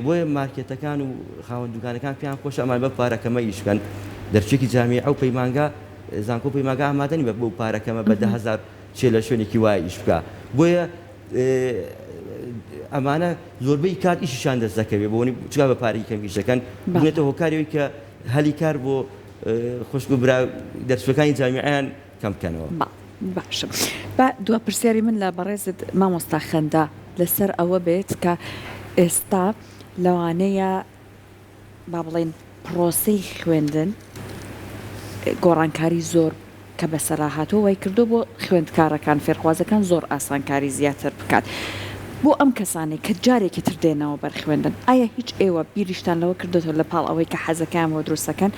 بۆیە مارکێتەکان و خاوەن دوکانەکان پێیان خۆشە ئەمان بەو پارە کەمە ئیش بکەن، دەرچوویەکی جامیعە و پەیمانگا زانکۆ و پەیمانگا ئامادە نین بەو پارە کەمە بە 10,000 چێ لە شوێنێکی وایە ئیش بکا. بۆیە ئەمانە زۆربەی کات ئیشیشان دەست دەکەوێت بۆ چونکە بە پارەی کەم ئیش دەکەن، بوونەتە هۆکاری ئەوەی کە هەلی کار بۆ خوشک و برا دەرچووەکانی جامیعەیان کەم بکەنەوە.
باشە با دوا پرسیاری من لە بەڕێزت مامۆستا خەندە لەسەر ئەوە بێت کە ئێستا لەوانەیە با بڵێین پڕۆسەی خوێندن گۆڕانکاری زۆر کە بەسەرا هاتووە وای کردووە بۆ خوێندکارەکان فێرخوازەکان زۆر ئاسانکاری زیاتر بکات بۆ ئەم کەسانەی کە جارێکی تر دێنەوە بەر خوێندن ئایا هیچ ئێوە بیریشتان لەوە کردۆتەوە لە پاڵ ئەوەی کە حەزەکەیان بۆ دروستەکەن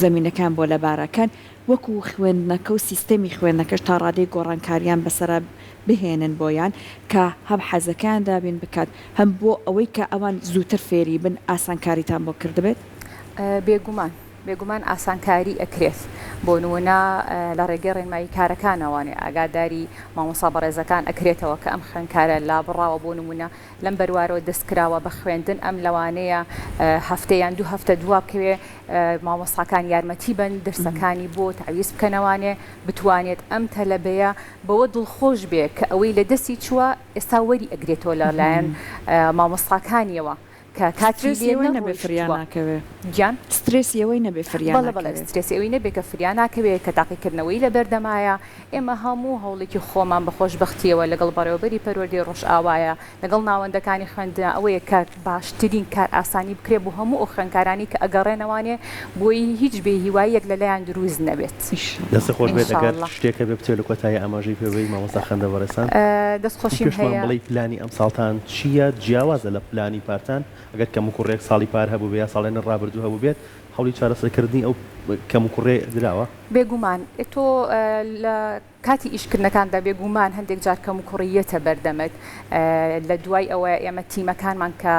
زەمینەکان بۆ لەبارەکەن وەکو خوێندنەکە و سیستەمی خوێندنەکەش تا ڕادەیەک گۆڕانکاریان بەسەرا بهێنن بۆیان کە هەم حەزەکەیان دابین بکات هەم بۆ ئەوەی کە ئەوان زووتر فێری بن ئاسانکاریتان بۆ کردبێت؟
بێگومان بێگومان ئاسانکاری ئەکرێت بۆ نمونە لە ڕێگەی ڕێنمایی کارەکانەوانێ ئاگاداری مامۆستا بەڕێزەکان ئەکرێتەوە کە ئەم خوێندکارە لابراوە بۆ نمونە لەم بەروارەوە دەست کراوە بە خوێندن ئەم لەوانەیە هەفتە یان دوو هەفتە دوا بکەوێ مامۆستاکان یارمەتی بن درسەکانی بۆ تەعویز بکەنەوانێ بتوانێت ئەم تەلەبەیە بەوە دڵخۆش بێ کە ئەوەی لە دەستی چووە ئێستا وەری ئەگرێتەوە لە لایەن مامۆستاکانیەوە کە کاتی
سترێسی
لێ
ئەوەی نەبێ فریا
نەڕۆیشتووە.
ناکەوێ.
گیان؟
سترێسی ئەوەی نەبێ فریا
بەڵێ بەڵێ
ناکەوێ.
سترێسی ئەوی نەبێ کە فریا ناکەوێ کە تاقیکردنەوەی لە بەردەمایە ئێمە هەموو هەوڵێکی خۆمان بە خۆشبەختیەوە لەگەڵ بەڕێوەبەری پەروەردەی ڕۆژئاوایە لەگەڵ ناوەندەکانی خوێندنە ئەوەیە کە باشترین کارئاسانی بکرێت بۆ هەموو ئەو خوێندکارانەی کە ئەگەڕێنەوانێ بۆی هیچ بێ هیواییەک لەلایان دروست نەبێت.
دەستت خۆش بێت ئەگەر
ان شاء اللە.
شتێک هەبێ بتەوێت لە کۆتایی ئاماژەی پێ بەی مامۆستا خەندە بەڕێزان
دەست خۆشیم
پێشمان
هەیە.
بڵێی پلانی ئەمساڵتان چییە جیاوازە لە پلانی پارتان ئەگەر کەموکوڕیەک ساڵی پار هەبووبێ یا ساڵێنی ڕابردوو هەبووبێت هەوڵی چارەسەرکردنی ئەو کەموکوڕیە دراوە؟
بێگومان تۆ لە کاتی ئیشکردنەکاندا بێگومان هەندێک جار کەموکوڕی یەتە بەردەمت، لە دوای ئەوە ئێمە تیمەکانمان کە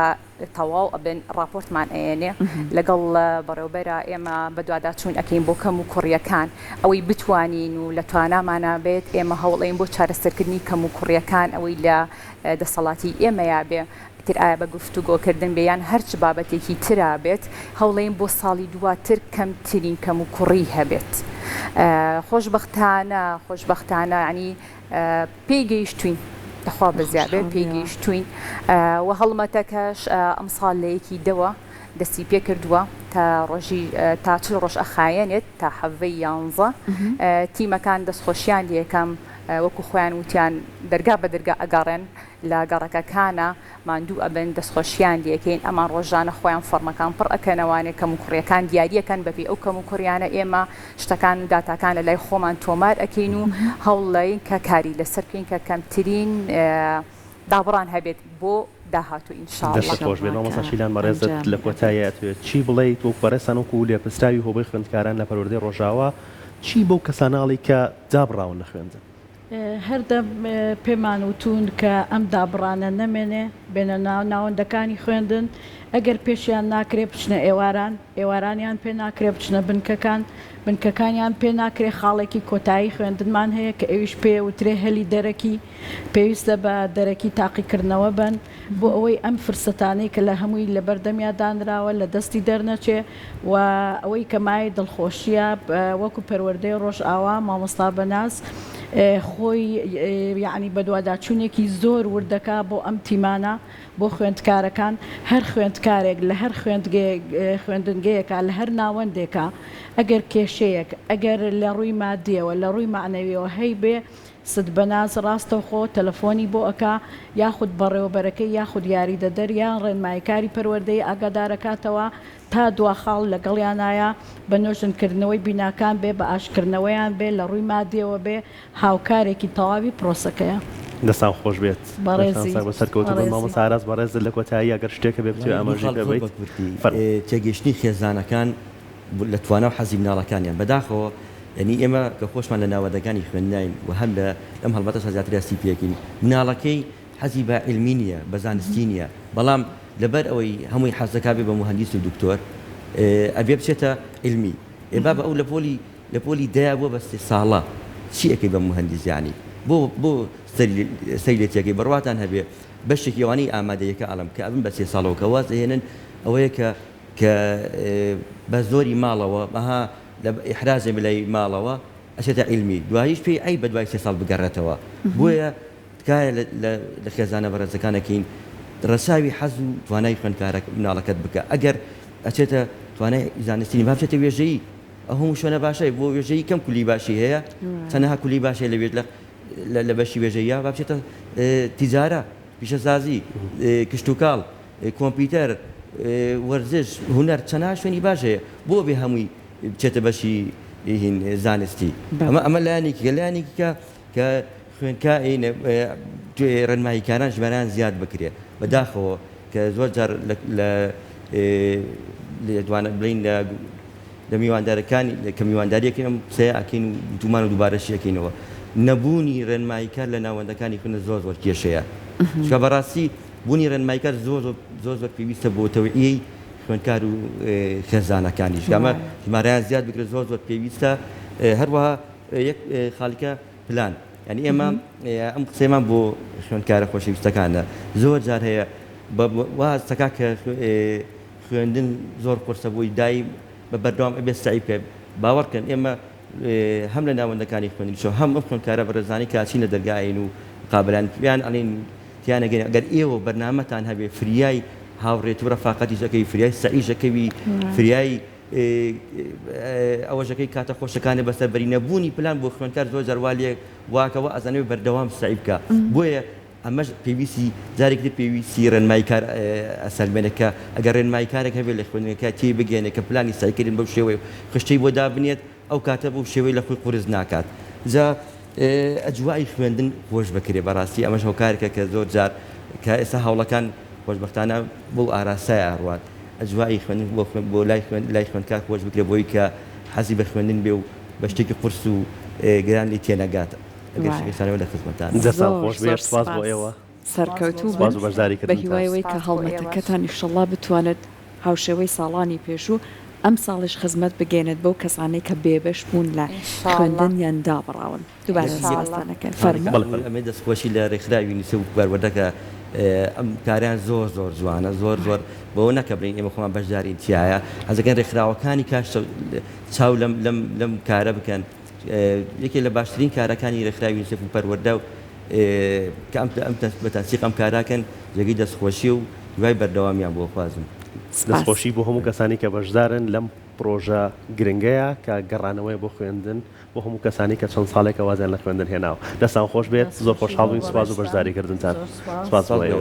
تەواو ئەبن ڕاپۆرتمان ئەیەنێ لەگەڵ بەڕێوبەرا ئێمە بەدواداچوون ئەکەین بۆ کەموکوڕیەکان ئەوەی بتوانین و لە توانامانا بێت ئێمە هەوڵ ئەین بۆ چارەسەرکردنی کەموکوڕیەکان ئەوەی لە دەسەڵاتی ئێمەیا بێ ئیتر ئایا بە گفتوگۆکردن بێ یان هەرچ بابەتێکی ترا بێت، هەوڵەین بۆ ساڵی دواتر کەمترین کەموکوڕی هەبێت. خۆشبەختانە، خۆشبەختانە یانی پێی گەیشتووین، لەخوا بەزیا بێت پێی گەیشتووین و هەڵمەتەکەش ئەمساڵ لە یەکی دەوە دەستی پێکردووە تا ڕۆژی تا چل ڕۆژ ئەخایەنێت تا حەڤەی یانزە. تیمەکان دەستخۆشیان لێکەم وەکو خۆیان وتیان دەرگا بە دەرگا ئەگەڕێن لە گەڕەکەکانا ماندوو ئەبن دەستخۆشیان لێکەین ئەمان ڕۆژانە خۆیان فۆڕمەکان پڕ ئەکەنەوانێ کەموکوڕیەکان دیاریەکەن بەپێی ئەو کەموکوڕیانە ئێمە شتەکان و داتاکان لەلای خۆمان تۆمار ئەکەین و هەوڵەین کە کاری لەسەر بکەین کە کەمترین. دابڕان هەبێت بۆ داهاتوو ان شاء اللە.
دەستت خۆش بێت مامۆستا شیلان بەڕێزت لە کۆتاییا ئەتەوێت چی بڵێیت وەکو بەڕێزتان وەکو لێپرسراوی هۆبەی خوێندکاران لە پەروەردەی ڕۆژاوا چی بەو کەسانە ئەڵێی کە دابڕاون لە خوێندن؟
هەردەم پێمان وتوون کە ئەم دابڕانە نەمێنێ، بێنە ناو ناوەندەکانی خوێندن، ئەگەر پێشیان ناکرێ بچنە ئێواران، ئێوارانیان پێ ناکرێ بچنە بنکەکان، بنکەکانیان پێ ناکرێ خاڵێکی کۆتایی خوێندنمان هەیە کە ئەویش پێ وترێ هەلی دەرەکی، پێویستە بە دەرەکی تاقیکردنەوە بن بۆ ئەوەی ئەم فرسەتانەی کە لە هەمووی لەبەردەمیا دانراوە لە دەستی دەرنەچێ و ئەوەی کە مایەی دڵخۆشییە وەکو پەروەردەی ڕۆژئاوا مامۆستا بەناز خۆی یەعنی بەدواداچوونێکی زۆر ورد دەکا بۆ ئەم تیمانە بۆ خوێندکارەکان هەر خوێندکارێک لە هەر خوێندنگەیەکا لە هەر ناوەندێکا ئەگەر کێشەیەک ئەگەر لە ڕووی مادیەوە لە ڕووی مەعنەویەوە هەیبێ ست بەناز ڕاستەوخۆ تەلەفۆنی بۆ ئەکا یاخود بەڕێوەبەرەکەی یاخود یاریدەدەر یان ڕێنماییکاری پەروەردەیی ئاگادارەکاتەوە تا دوا خاڵ لەگەڵیانایە بە نۆژەنکردنەوەی بیناکان بێ بە ئاشکردنەوەیان بێ لە ڕووی مادیەوە بێ هاوکارێکی تەواوی پرۆسەکەیە.
دەستان خۆش بێت.
بەڕێزی.
دەستان ساغ بێت سەرکەوتوو بن.
بەڕێزی.
مامۆستا ئاراس بەڕێزت لە کۆتایی ئەگەر شتێک هەبێ بتەوێ
وەڵای دوو
ئاماژەی
خاڵ
پێ
زۆر
بەیت
بە کورتی
فەرموو.
تێگەیشتنی خێزانەکان لە توانا و حەزی مناڵەکانیان بەداخەوە یانی ئێمە کە خۆشمان لە ناوەندەکانی خوێندناین و هەم لە لەم هەڵمەتەشا زیاتر هەستی پێکەین مناڵەکەی حەزی بە عیلمی نییە بە زانستی نییە بەڵام لەبەر ئەوەی هەمووی حەز دەکا بێ بە موهەندیس و دکتۆر ئەبێ بچێتە عیلمی ئێ بابە ئەو لە پۆلی لە پۆلی دەیا بووە بە سێ ساڵە چی ئەکەی بە موهەندیس یانی بۆ بۆ سەری سەری لێ تێکەی بڕواتان هەبێ بەشێکی ئەوانەی ئامادەیەکە ئەڵێم کە ئەبن بە سێ ساڵەوە کە واز ئەهێنن ئەوەیە کە کە بە زۆری ماڵەوە ئەها لە ئیحراجێ بلای ماڵەوە ئەچێتە عیلمی دواییش پێی عەیبە دوای سێ ساڵ بگەڕێتەوە بۆیە تکایە لە لە خێزانە بەڕێزەکان ئەکەین ڕەچاوی حەز و توانای خوێندکارە مناڵەکەت بکە ئەگەر ئەچێتە توانای زانستی با بچێتە وێژەیی ئەو هەموو شوێنە باشە بۆ وێژەیی کەم کولی باشی هەیە چەنەها کولی باش هەیە لە وێژ لە لە بەشی وێژەیە با بچێتە تیجارە پیشەسازی کشتوکاڵ کۆمپیوتەر، وەرزش، هونەر چەنەها شوێنی باش هەیە بۆ بێ هەمووی بچێتە بەشی هین زانستی ئەمە ئەمە لایەنێکی کە لایەنێکی کە کە خوێندکا ڕێنماییکاران ژمارەیان زیاد بکرێ بەداخەوە کە زۆر جار لە لێدوانە بڵین لە لە میواندارەکانی کە میوانداریەکەین ئەم قسەیە ئەکەین و وتومان و دووبارەشی ئەکەینەوە نەبوونی ڕێنماییکار لە ناوەندەکانی خوێندن زۆر زۆر کێشەیە چونکە بەڕاستی بوونی ڕێنماییکار زۆر زۆر زۆر زۆر پێویستە بۆ تەوعیەی خوێندکار و خێزانەکانیش کە ئەمە ژمارەیان زیاد بکرێت زۆر زۆر پێویستە هەروەها یەک خاڵیکە پلان یعنی ئێمە ئەم قسەیەمان بۆ خوێندکارە خۆشەویستەکانە زۆر جار هەیە وا هەستەکا کە خوێندن زۆر قورسە بۆی دایم بە بەردەوام ئەبێ سەعی بکە باوەڕکەن ئێمە هەم لە ناوەندەکانی خوێندنیشەوە هەم ئەم خوێندکارە بەڕێزانەی کە ئەچینە دەرگاین و قابلان پێیان ئەڵێین تیانەگەین ئەگەر ئێوە بەرنامەتان هەبێ فریای هاوڕێتی و ڕەفاقەتیش ئەکەوی فریای سەعیش ئەکەوی فریای ئەوەش ئەکەی کاتە خۆشەکانت بەسەر بەری نەبوونی پلان بۆ خوێندکار زۆر جار وا لێ واکە وا ئەزانێ بەردەوام سەعی بکا بۆیە ئەمەش پێویستی جارێکی تر پێویستی ڕێنماییکار ئەسەلمێنێ کە ئەگەر ڕێنماییکارێک هەبێت لە خوێندنگەکە تێی بگەیەنێ کە پلانی سەعیکردن بەو شێوەیە و خشتەی بۆ دابنێت ئەو کاتە بەو شێوەی لە خۆی قورس ناکات جا ئەجوای خوێندن خۆش بکرێ بەڕاستی ئەمەش هۆکارێکە کە زۆر جار کە ئێستا هەوڵەکان خۆشبەختانە بەو ئاراستەیە ئەڕوات ئەجوای خوێندن بۆ خوێن بۆ لای خوێن لای خوێندکار خۆش بکرێ بۆی کە حەزی بە خوێندن بێ و بە شتێکی قورس و گران لێی تێنەگات. ئەگەر
وایە.
شتێکتان لە خزمەتتان.
دەستان
زۆر
خۆش
زۆر
بێت سپاس بۆ
سپاس
ئێوە.
سەرکەوتوو
سپاس
بن
بۆ بەشداری
بە
کردنتان.
هیوای ئەوەی کە
سپاس بۆ ئێوەش.
هەڵمەتەکەتان ئیشەڵا بتوانێت هاوشێوەی ساڵانی پێشوو ئەمساڵیش خزمەت بگەیەنێت بەو کەسانەی کە بێبەش بوون لە
ان شاء اللە.
خوێندن یان دابڕاون. دووبارە
ان شاء اللە.
سپاستان ئەکەین. فەرموو.
بەڵێ فەرموو.
ئەمەی دەستخۆشی لە رێکخراوی یونیسێف و پەروەردە کە ئەم کارەیان زۆر زۆر جوانە زۆر زۆر بەوە نەکە بڵێین ئێمە خۆمان بەشدارین تیایە حەزەکەن رێکخراوەکانی کاش چاو لەم لەم لەم کارە بکەن یەکێ لە باشترین کارەکانی رێکخراوی یونیسێف و پەروەردە کە ئەم ئەم بە تەنسیق ئەم کاراکەن جێگەی دەستخۆشیە و هیوای بەردەوامیان بۆ خوازم.
سپاس.
دەستخۆشی بۆ هەموو کەسانی کە بەشدارن لەم پڕۆژە گرنگەیە کە گەڕانەوەیە بۆ خوێندن بۆ هەموو کەسانی کە چەند ساڵێکە وازیان لە خوێندن هێناوە. دەستان خۆش بێت زۆر
دەستخۆشی
خۆشحاڵ
بۆ
بووین سوپاس بۆ
بەڕێزتان
بەشداریکردنتان.
زۆر سوپاس.
سوپاس بۆ
سپاس
ئێوە.